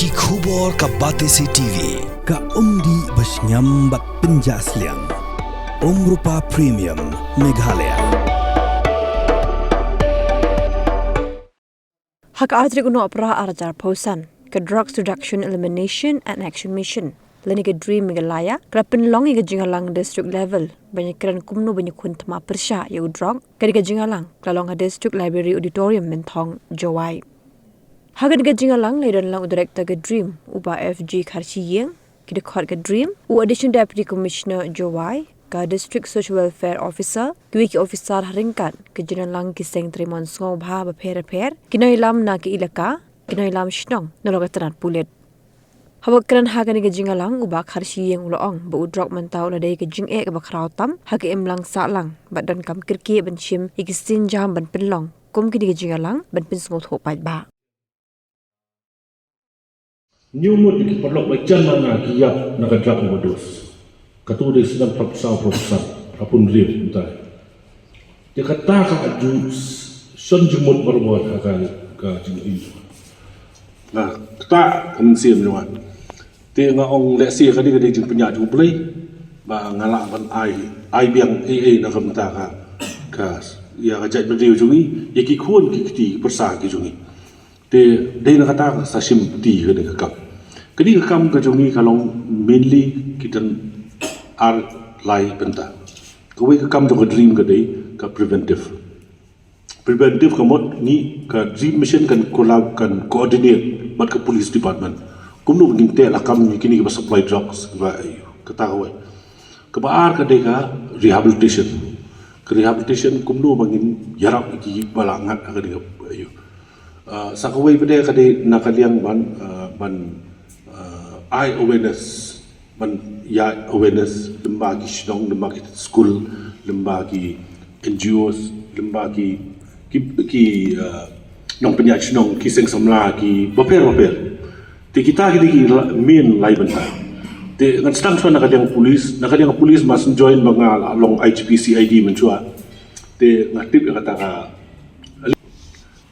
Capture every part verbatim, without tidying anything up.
Ki khubor ka Batesi T V, ka umdih ba shngiam bad pynjah sliang. Umrupa Premium, Meghalaya. Ha ka ar tarik u Nohprah ar hajar arphew san, ka Drugs Reduction, Elimination and Action Mission, lane ka DREAM Meghalaya, ka la pynlong ïa ka jingïalang district level ban ïakren kumno ban ïakhun thma pyrshah ïa u drug. Kane ka jingïalang ka la long ha District Library Auditorium, Mynthong, Jowai. Ha kane ka jingïalang la ïadon lang u Director ka DREAM, u Bah F G Kharshiing, ki dkhot ka DREAM, u Additional Deputy Commissioner Jowai, ka District Social Welfare Officer, kiwei ki officer ha ryngkat ka jingïalang, ki seng trei mon sngewbha bapher bapher, ki nongïalam na ka ilaka, ki nongïalam shnong, nalor ka tnat pulit. Haba kren ha kane ka jingïalang, u Bah Kharshiing u la ong ba u drug mynta u la dei ka jingeh kaba khraw tam ha ka imlang sahlang, bad donkam kyrkieh ban shim ïa ki sienjam ban pynlong kum kine ki jingïalang ban pynsngewthuh paidbah. Ñiewmut ki paralok ba jan na ki ïap na ka drug overdose. Katu dei snem phraphew saw phraphew san, phraphew hynriew mynta. Te kata ka aju shon jingmut barabor ha ka, ka jingim. Nga kata ka mynsiem jong nga. Te nga ong lehse ka dei, ka dei jingpynïaid jong U Blei ba nga lah ban ai, ai biang ei ei na ka bynta ka, ka, ïa ka jaitbynriew jong ngi, ïa ki khun ki kti pyrsa ki jong ngi. Te dei na kata ka sa shim kti kane ka kam. Kane ka kam ka jong ngi ka long mainly ki don ar lai bynta. Kawei ka kam jong ka DREAM ka dei ka preventive. Preventive ka mut ngi ka DREAM Mission kan collab, kan coordinate bad ka police department. Kumno ba ngin teh lakam ïa kine kiba supply drugs, kiba, eh, kata kawei. Kaba ar ka dei ka rehabilitation. Ka rehabilitation kumno ba ngin ïarap ïa kiba la ngat ha kane ka, eh, ah, sa kawei pat de ka dei na ka liang ban, ah, ban, ah, ai awareness, ban ïa awareness lyngba ki shnong, lyngba ki skul, lyngba ki N G Os, lyngba ki, ki, ki, ah, nongpynïaid shnong, ki seng samla, ki bapher bapher. Te kita ki dei ki la-, main lai bynta. Te ngan sdang shuwa na ka liang police, na ka liang police ma shu join ba nga la long I G P C I D mynshuwa. Te nga tip ïa kata ka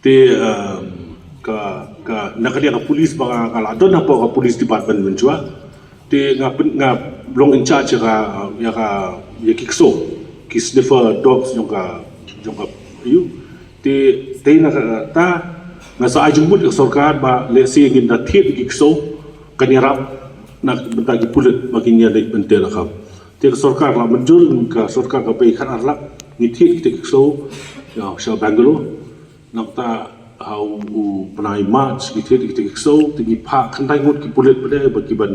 Te, um, ka, ka, na ka liang ka police ba nga, nga la don hapoh ka police department mynshuwa. Te nga pyn-, nga long in charge ïa ka, ïa ka, ïa ki ksew, ki sniffer dogs jong ka, jong ka, ïa u. Te, te na kata, nga sa ai jingmut ïa ka sorkar ba lehse ngin da thied ïa ki ksew, kan ïarap na ka bynta ki pulit ba kin ïaleit ban teh lakam. Te ka sorkar la mynjur, ka sorkar ka pei khatar lak, ngi thied kita ki ksew, ïa, sha Bangalore. Nangta ha u, u bnai March ngi thied kita ki ksew, te ngi phah khyndai ngut ki pulit pat de ba ki ban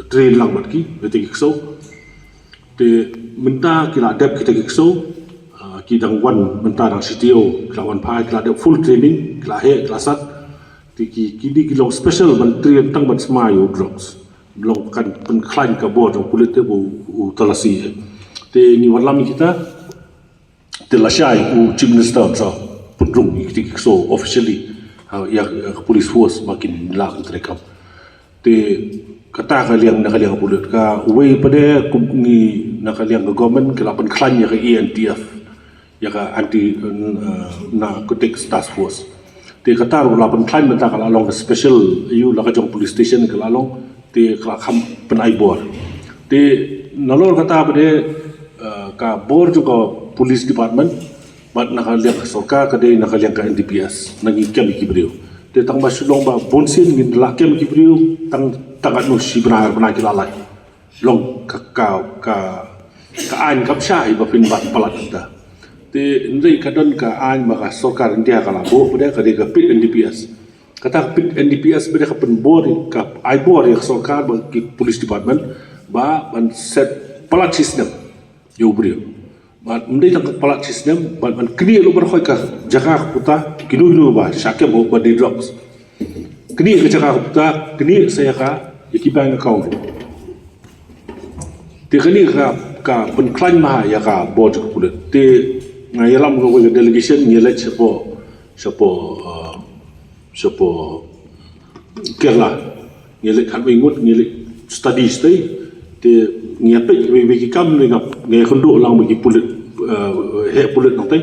train lang bad ki, kita ki ksew. Te mynta ki la dep kita ki ksew, ah, ki dang wan mynta dang shi taïew, ki la wan phai, ki la dep full training, ki la heh, ki la sat. Te ki, kine ki long special ban train tang ban sma ïa u drugs. Long kan pynkhlaiñ ka bor jong pulit te ba u, u talasi. Te ngi wanlam ïa kita, te lashai u Chief Minister himself pynrung ïa kita ki ksew officially, ha, ïa, ïa ka police force ba kin lah ban treikam. Te kata ka liang na ka liang ka pulit, kawei pat de kum ngi na ka liang ka government ki la pynkhlaiñ ïa ka A N T F, ïa ka anti, uh, narcotics task force. Te kata ruh la pynkhlaiñ mynta ka la long ka special, ïa u la ka jong police station ka la long, te ka la kham pynai bor. Te nalor kata pat de, uh, ka bor jong ka police department bad na ka liang ka sorkar ka dei na ka liang ka N D P S, na ngi kem ïa ki briew. Te tang ba shu long ba bun sien ngin lah kem ïa ki briew, tang, tang katno shi bnai ar bnai ki la lait. Long ka, ka, ka, ka aiñ kam shai ba phin ban palat kita. Te hynrei ka don ka aiñ ba ka sorkar India ka la buh pat de, ka dei ka PIT N D P S. Kata ka PIT N D P S pat de ka pynbor, ka ai bor ïa ka sorkar bad ki police department ba ban set palat shi snem ïa u briew. Bad ym dei tang ka palat shi snem, bad ban knieh lut baroh ka jaka ka puta, kino kino ba shah kem ba dei drugs. Knieh ka jaka ka puta, knieh sa ïa ka, ïa ki bank account ruh. Te kane ka, ka pynkhlaiñ bha ïa ka bor jong ka pulit. Te nga ïalam kawei ka delegation ngi leit shapoh, shapoh, uh, shapoh Kerala. Ngi leit khatwei ngut, ngi leit study shatei. Te ngi ïa peit kiwei kiwei ki kam ne nga, ngi ïakynduh lang bad ki pulit, uh, heh pulit nangtei.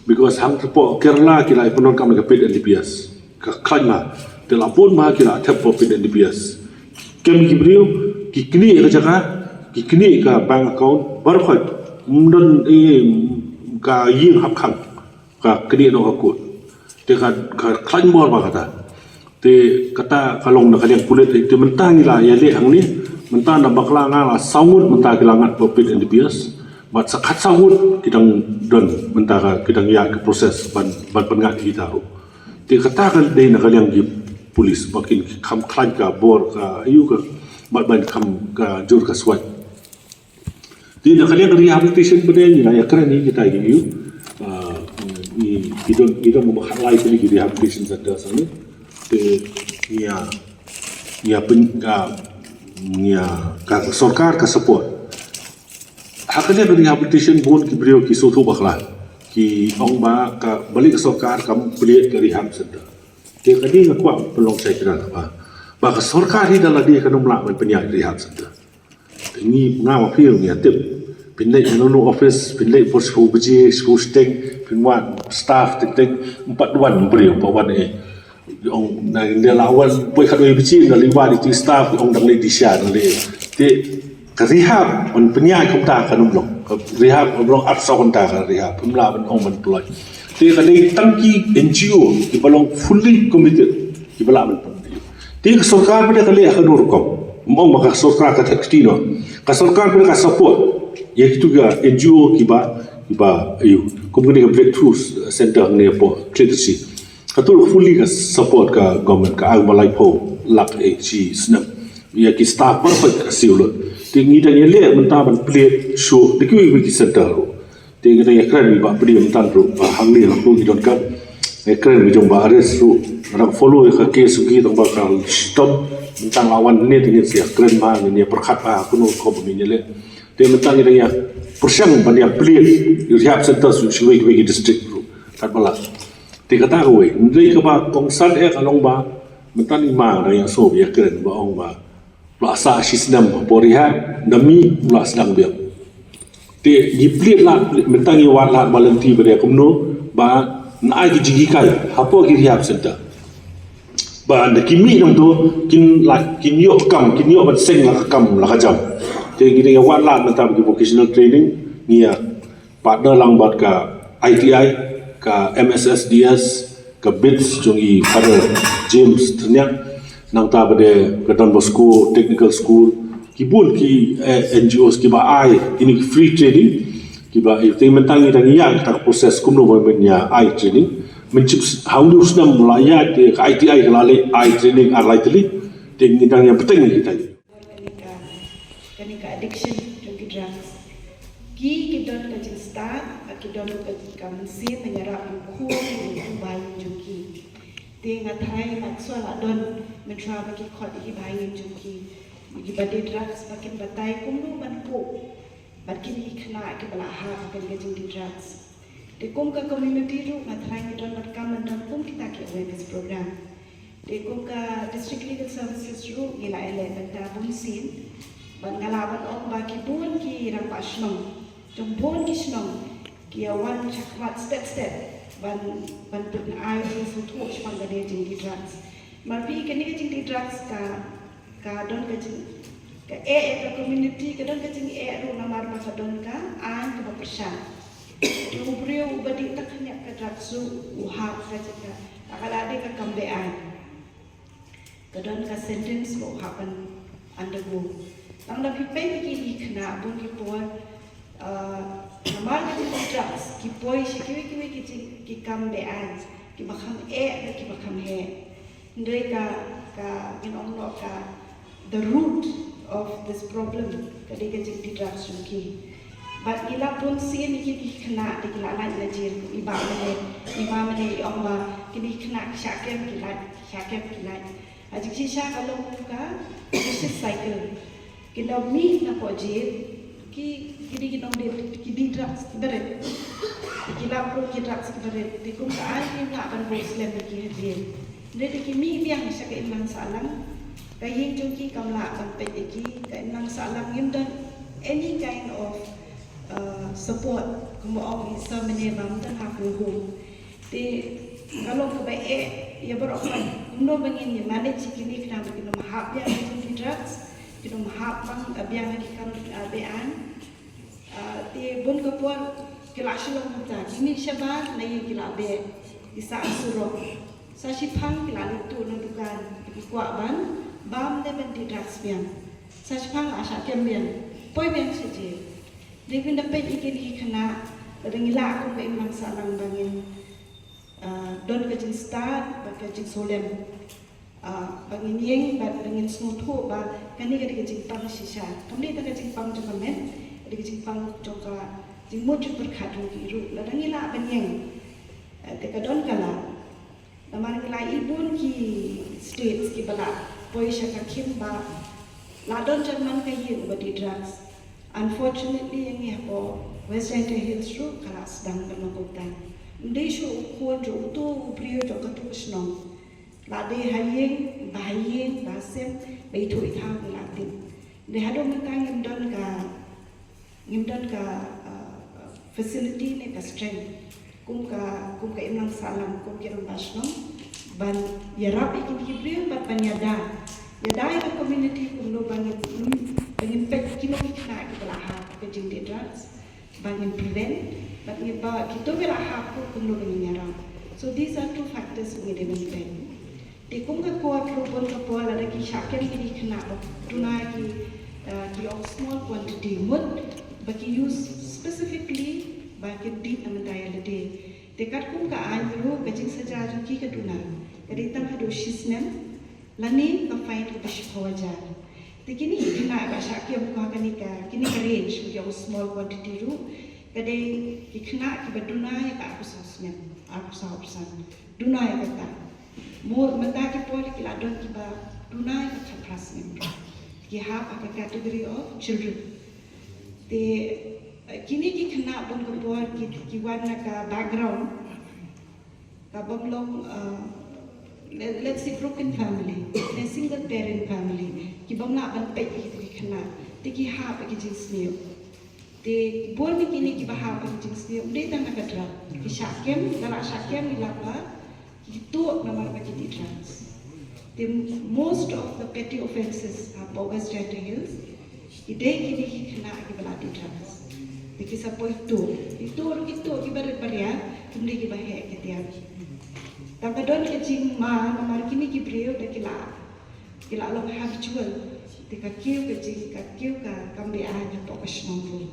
Because hangtei hapoh Kerala ki la pyndonkam ïa ka PIT N D P S. Ka khlaiñ bha. Te la bun ba ki la thep pop in N D P S. Kem ki briew ki knieh ka jaka, ki knieh ka bank account, baroh khoit. Ym don, eh, ka ïing hap khang, ka knieh noh ka kut. Te ka, ka khlaiñ bor ba kata. Te kata ka long na ka liang pulit, te mynta ngi la ïaleh hangne, mynta na bakla nga la saw ngut mynta ki la ngat pop in N D P S. Bad sa khatsaw ngut ki dang don mynta ka, ki dang ïaid ka process ban, ban pynngat ïa kita ruh. Te kata ka dei na ka liang ki pulit ba kin kham khlaiñ ka bor ka ïa ka, bad ban kham ka jur ka swat. Te na ka liang ka rehabilitation pat ngi la ïakren ïa kita ki ïa, ah, ngi, ngi don, ngi don ba khatlai tylli ki rehabilitation centre hangne. Te ngi ïa, ngi ïa pyn, ka, ngi ïa, ka sorkar ka support. Ha ka liang ka rehabilitation bun ki briew ki sngewthuh bakla. Ki ong ba ka, balei ka sorkar kam plie ka rehab centre. Te ka dei nga kwah pynlong shai kynang ba, ba ka sorkar hi da lade kan ym lah ban pynïaid rehab centre. Te ngi, nga ma phi ngi ïa tip. Phin leit na no office, phin leit por shiphew baje, shiphew shiteng, phin wad staff, teng teng, ym pat wan briew, ym pat wan eh. Ong na, na la wan poi khatwei baje, na leit wad ïa ki staff, ong dang leit dih sha, dang leit. Te ka rehab ban pynïaid kumta kan ym long. Ka rehab kan long arphew saw kynta ka rehab, ym lah ban ong ban pynlait. Te ka dei tang ki N G O kiba long fully committed kiba lah ban pynlait. Te ka sorkar pat ka leh ha kano rukom. Ym ong ba ka sorkar ka thep kti noh. Ka sorkar pat ka support ïa kitu ki N G O kiba, kiba, ïa, kum kane ka Breakthrough Center hangne hapoh Khliehtyrshi. Katu ruh fully ka support ka government, ka ai ba laiphew lak eh shi snem. Ïa ki staff baroh ka siew lut. Te ngi dang ïaleh mynta ban plie shuh da kiwei kiwei ki center ruh. Te ngi dang ïakren ïa i Bah Pdiang mynta ruh, ba hangne ruh ki donkam. Ïakren ïa i jong Bah Aris ruh, nga dang follow ïa ka case jong ki tang ba ka shitom. Mynta la wan hangne te ngin sa ïakren bha, ngin ïa pyrkhat bha kumno kumno ngin ïaleh. Te mynta ngi dang ïa pyrshang ban ïa plie rehab center sha kiwei kiwei ki district ruh. Katba lah. Te kata kawei, hynrei kaba kongsan eh ka long ba mynta i Ma dang ïa sngewbha ïakren ba ong ba la sah shi snem hapoh rehab, da mih la sdang biang. Te ngi plie lad, mynta ngi wad lad ba lynti ba dei kumno ba yn ai ki jinghikai hapoh ki rehab center. Ba da ki mih nangto kin la, kin ïoh kam, kin ïoh ban seng la ka kam la ka jam. Te ngi dang ïa wad lad mynta ba ki vocational training, ngi ïa partner lang bad ka I T I, ka M S S D S, ka BITS jong i Father James Tyrniang, nangta ba dei ka Don Bosco Technical School, ki bun ki, eh, N G Os kiba ai kine ki free training, kiba, eh, te mynta ngi dang ïa kata ka process kumno ba men ïa ai training. Mynshwa ha une u snem la ïa te ka I T I ka la leh ai training ar lai tylli, te ngi dang ïa bteng kita. Kane ka, kane ka addiction jong ki drugs. Ki, ki don ka jingstad, ki don ka, ka mynsiem ban ïarap ïa u khun, ïa u bai jong ki. Te nga tharai nga shu la don mynshwa ba ki khot ïa ki bai jong ki. Ïa ki ba dei drugs ba kin batai kumno ban cope bad kine ki khynnah kiba la hap ha kane ka jingdie drugs. Te kum ka community ruh nga tharai ngi don bad kam ban don kum kita ki awareness program. Te kum ka District Legal Services ruh ngi la ïaleh bynta bun sien. Bad nga lah ban ong ba ki bun ki rangbah shnong jong bun ki shnong ki ïa wan shakhmat stet stet ban, ban pynai jingsngewthuh shaphang kane ka jingdie drugs. Namar phi kane ka jingdie drugs ka, ka don ka jing, ka eh ïa ka community, ka don ka jingeh ruh namar ba ka don ka aiñ kaba pyrshah. Te u briew uba dih tang khyndiat ka drugs ruh u hap ka jingka, ka la dei ka kam be-aiñ. Ka don ka sentence ba u hap ban undergo. Tang da phi peit ïa ki khynnah bun ki por, ah, namar ka jingdie drugs ki poi sha kiwei kiwei ki jing, ki kam be-aiñ, kiba kham eh bad kiba kham heh. Hynrei ka, ka, ngin ong noh ka, the root of this problem ka dei ka jingdie drugs jong ki. Bad ngi lap bun sien ïa kine ki khynnah te ki la lait na jel, i Bah mynne, i Ma mynne i ong ba kine ki khynnah ki shah kem ki lait, ki shah kem ki lait. Ha jingshisha ka long ka vicious cycle. Ki la mih napoh jel, ki, ki dei ki nongdie, ki dih drugs kiba rit. Ki lap ruh ki drugs kiba rit. Te kum ka aiñ kim lah ban buh slem ïa ki ha jel. Hynrei te ki mih biang sha ka imlang sahlang. Ka ïing jong ki kam lah ban peit ïa ki, ka imlang sahlang ngim don any kind of, uh, support. Kumba ong i Sir mynne ba ym don ha ka home. Te ka long kaba eh ïa baroh khoit. Kumno ba ngin ïa manage ïa kine khnang ba kin ym hap biang ha ki drugs, kin ym hap biang ha ki kam, ah, be-aiñ. Ah, te bun ka por ki la shu long kumta, ki mih shabar, la ïa ki la beh, ki sah surok. Sa shiphang ki la leit tuh na dukan, ki kwah ban bam ne ban die drugs biang. Sa shiphang la shah kem biang, poi biang sha jel. Dei ban da peit ïa kine ki khynnah, lada ngi lah kum ka imlang sahlang ba ngin, ah, don ka jingstad bad ka jingsngewlem. Ah, ba ngin ïeng bad ba ngin sngewthuh ba kane ka dei ka jingpang shisha. Kam dei tang ka jingpang jong ka met, ka dei ka jingpang jong ka jingmut jingpyrkhat jong ki ruh. Lada ngi lah ban ïeng, eh, te ka don ka lad. Namar ngi la i bun ki states kiba la poi sha ka khim ba la don jan man ka ïing uba die drugs. Unfortunately, ïa ngi hapoh West Jaintia Hills ruh ka la sdang ban long kumta. Ym dei shuh u khun jong uto u briew jong kato ka shnong. La dei ha ïing, ba ha ïing, ba ha sem, ba ithuh ithaw ngi la tip. Dei haduh mynta ngim don ka, ngim don ka, uh, facility ne ka strength kum ka, kum ka imlang sahlang, kum ki rangbah shnong, ban ïarap ïa kine ki briew bad ban ïada, ïada ïa ka community kumno ba ngin, ba ngin peit kino ki khynnah kiba la hap ka jingdie drugs, ba ngin prevent, bad ngi ba kito ba la hap ruh kumno ba ngin ïarap. So these are two factors ngi dei ban peit. Te kum ka court ruh bun ka por lada ki shah kem kine ki khynnah ba duna ki, eh, ki ong small quantity mut ba ki use specifically ba kin dih na mynta ïa lade. Te katkum ka aiñ ruh ka jingsaja jong ki ka duna ka dei tang haduh shisnem lane ka fine kaba shiphew hajar. Te kine ki khynnah ba shah kem ha kane ka, kine ka range ba ki ong small quantity ruh ka dei ki khynnah kiba duna ïa ka arphew saw snem, arphew saw arphew san, duna ïa kata. Mo mynta ki por ki la don kiba duna ïa ka khatphra snem ruh. Ki hap ha ka category of children. Te, eh, kine ki khynnah bun ka por ki, ki wan na ka background ka bym long, uh, let, let's say broken family, ne single parent family, ki bym lah ban peit ïa ki khynnah, te ki hap ïa ki jingsniew. Te bun na kine kiba hap ïa ki jingsniew ym dei tang na ka drug, ki shah kem, da la shah kem ki lap ba ki tuh namar ba ki die drugs. Te most of the petty offences hapoh West Jaintia Hills ki dei kine ki khynnah kiba la die drugs. Te ki sa poi tuh, ki tuh ruh ki tuh kiba rit ba riat, kim dei kiba heh ki tiar. Tang ka don ka jingma namar kine ki briew da ki la, ki la long habitual. Te ka kiew ka jing, ka kiew ka kam be-aiñ hapoh ka shnong ruh.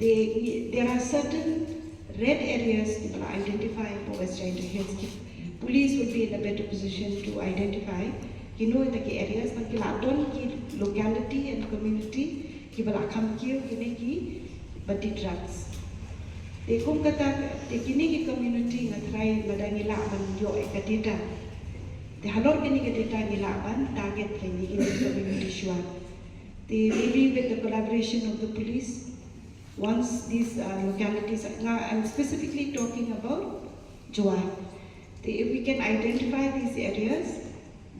Te ngi, there are certain red areas kiba la identify hapoh West Jaintia Hills. Ki police will be in a better position to identify kino kita ki areas, namar ki la don ki locality and community kiba la kham kiew kine kiba die drugs. Te kum kata, te kine ki community nga tharai lada ngi lah ban ïoh ïa ka data, te halor kine ki data ngi lah ban target ïa kine ki community shuwa. Te maybe with the collaboration of the police, once these, uh, localities are, now I'm specifically talking about Jowai. Te if we can identify these areas,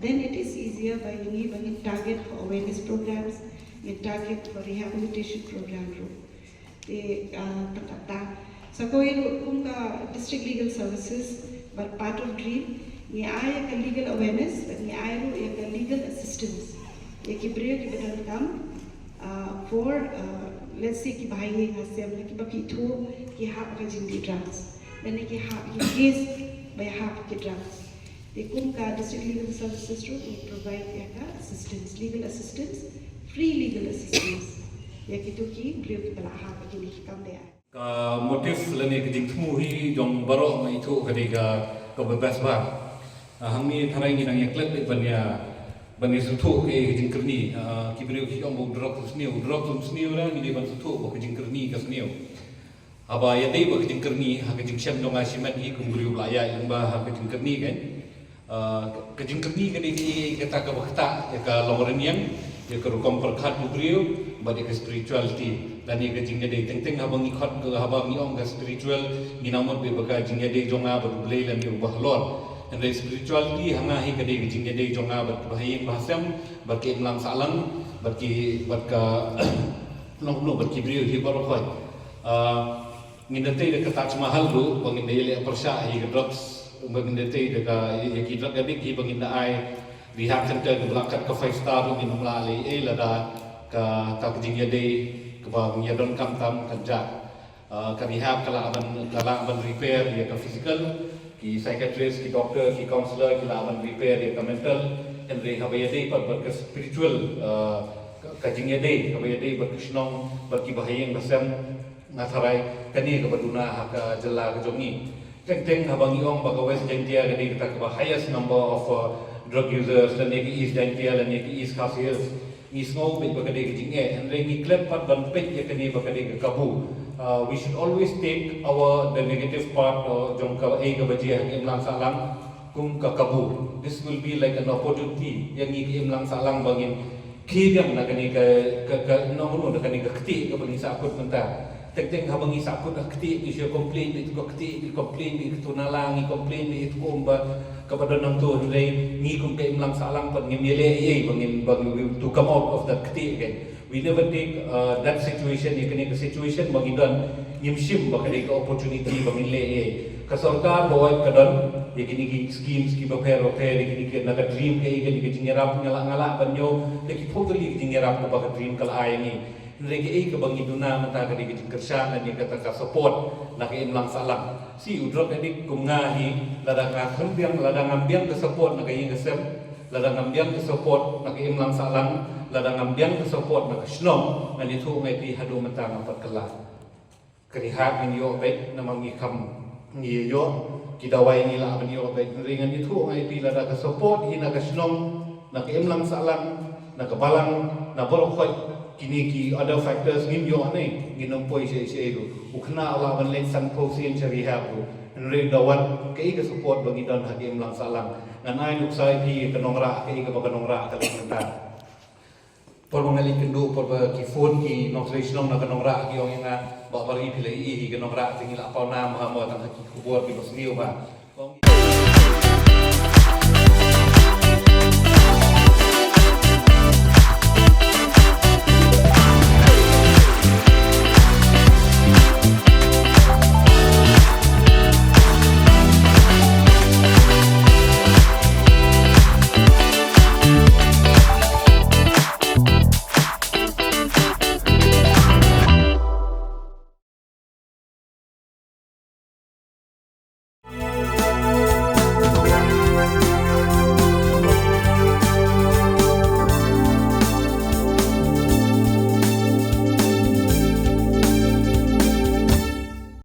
then it is easier ba ïa ngi ba ngin target for awareness programs, ngin target for rehabilitation program ruh. Te, uh, tang kata, sa kawei ruh kum ka District Legal Services bad part of DREAM, ngi ai ïa ka legal awareness bad ngi ai ruh ïa ka legal assistance ïa ki briew kiba donkam, uh, for, uh, let's say kiba ha ïing ha sem, kiba ki tuh ki hap ka jingdie drugs, lane ki hap ki case ba ïa hap ki drugs. Te kum ka District Legal Services ruh ngi provide ïa ka assistance, legal assistance, free legal assistance ïa kito ki briew kiba la hap ha kine ki kam be-aiñ. Ka motive lane ka jingthmu hi jong baroh nga ithuh ka dei ka, kaba best bha. Ah, hangne tharai ngi nang ïa klet beit ban ïa, ban ïa sngewthuh ka, ka jingkyrni, ah, ki briew ki ong ba u drug um sniew, u drug um sniew, ra ngi dei ban sngewthuh ba ka jingkyrni ka sniew. Haba ïadei bad ka jingkyrni, ha ka jingshem jong nga shimet hi kum u briew ba la ïaid lyngba ha ka jingkyrni, kan. Ah, ka, ka jingkyrni ka dei kata kaba ktah ïa ka long rynïeng, ïa ka rukom pyrkhat u briew bad ïa ka spirituality. Lane ka jingïadei, teng teng haba ngi khot, haba ngi ong ka spiritual, ngi nang mut beit ba ka jingïadei jong nga bad U Blei lane uba halor. Hynrei spirituality ha nga hi ka dei ka jingïadei jong nga bad ba ha ïing ba ha sem, bad ka imlang sahlang, bad ki, bad ka long kumno, bad ki briew hi baroh khoit. Ah, ngin da tei da ka Taj Mahal ruh ba ngin da ïaleh pyrshah ïa ka drugs, Mynta te da ka ïa ki drug addict hi ba ngin da ai rehab center kaba la kat ka five star ruh ngin ym lah leh ei lada ka ka jingïadei kaba ngin ïa donkam tam kan jah. Ka rehab ka lah ban ka lah ban repair ïa ka physical, ki psychiatrist, ki doctor, ki counselor ki lah ban repair ïa ka mental. Hynrei haba ïadei pat bad ka spiritual, ka jingïadei kaba ïadei bad ka shnong bad ki bahaïing basem, nga tharai kane kaba duna ha ka jylla ka jong ngi. Teng teng haba ngi ong ba ka West Jaintia ka dei kata kaba highest number of drug users lane ka East Jaintia lane ka East Khasi Hills, ngi sngew beit ba ka dei ka jingeh, hynrei ngi klet pat ban peit ïa kane ba ka dei ka kabu. We should always take our the negative part jong ka ei kaba jia ha ka imlang sahlang kum ka kabu. This will be like an opportunity ïa ngi ka imlang sahlang ba ngin khie biang na kane ka ka ka nongno na kane ka kti kaba ngi sahkut mynta. Teng teng haba ngi sahkut ha kti ngi shu complain beit ka kti, ngi complain beit ka tu nala, ngi complain beit ka um ba kaba don nangtu, hynrei ngi kum ka imlang sahlang pat ngim ïaleh ei ba ngin ba ngin to come out of that kti again. We never take that situation ïa kane ka situation ba ngi don ngim shim ba ka dei ka opportunity ba ngin leh ei. Ka sorkar ba wai ka don ïa kine ki schemes kiba pher ba pher ïa kine ki na ka dream ka ïa kine ki jingïarap nga lah nga lah ban ñiew da ki phew tylli ki jingïarap kaba ka dream ka la ai ngi. Hynrei ka ei kaba ngi duna mynta ka dei ka jingkyrshan lane kata ka support na ka imlang sahlang. Si u drug addict kum nga hi lada nga kham biang lada ngam biang ka support na ka ïing ka sem, lada ngam biang ka support na ka imlang sahlang, lada ngam biang ka support na ka shnong, ngan ïathuh ngai phi haduh mynta ngam pat kylla. Ka rehab ngin ïoh beit namar ngi kham ngi ïoh ki dawai ngi lah ban ïoh beit. Hynrei ngan ïathuh ngai phi lada ka support hi na ka shnong, na ka imlang sahlang, na ka balang, na baroh khoit kine ki other factors ngim ïoh ne ngin ym poi sha sha ruh. U khynnah u lah ban leit sanphew sien sha rehab ruh. Hynrei da wat ka ei ka support ba ngi don ha ka imlang sahlang. Ngan ai nuksa ïa phi ka nongrah ka ei kaba ka nongrah ka leh mynta. Por ba nga leit kynduh por ba ki phone ki nongtrei shnong na ka nongrah ki ong ïa nga, Bah Bari phi la ïohi hi ka nongrah te ngi la paw nam ha mo tang ha ki khubor kiba sniew ba.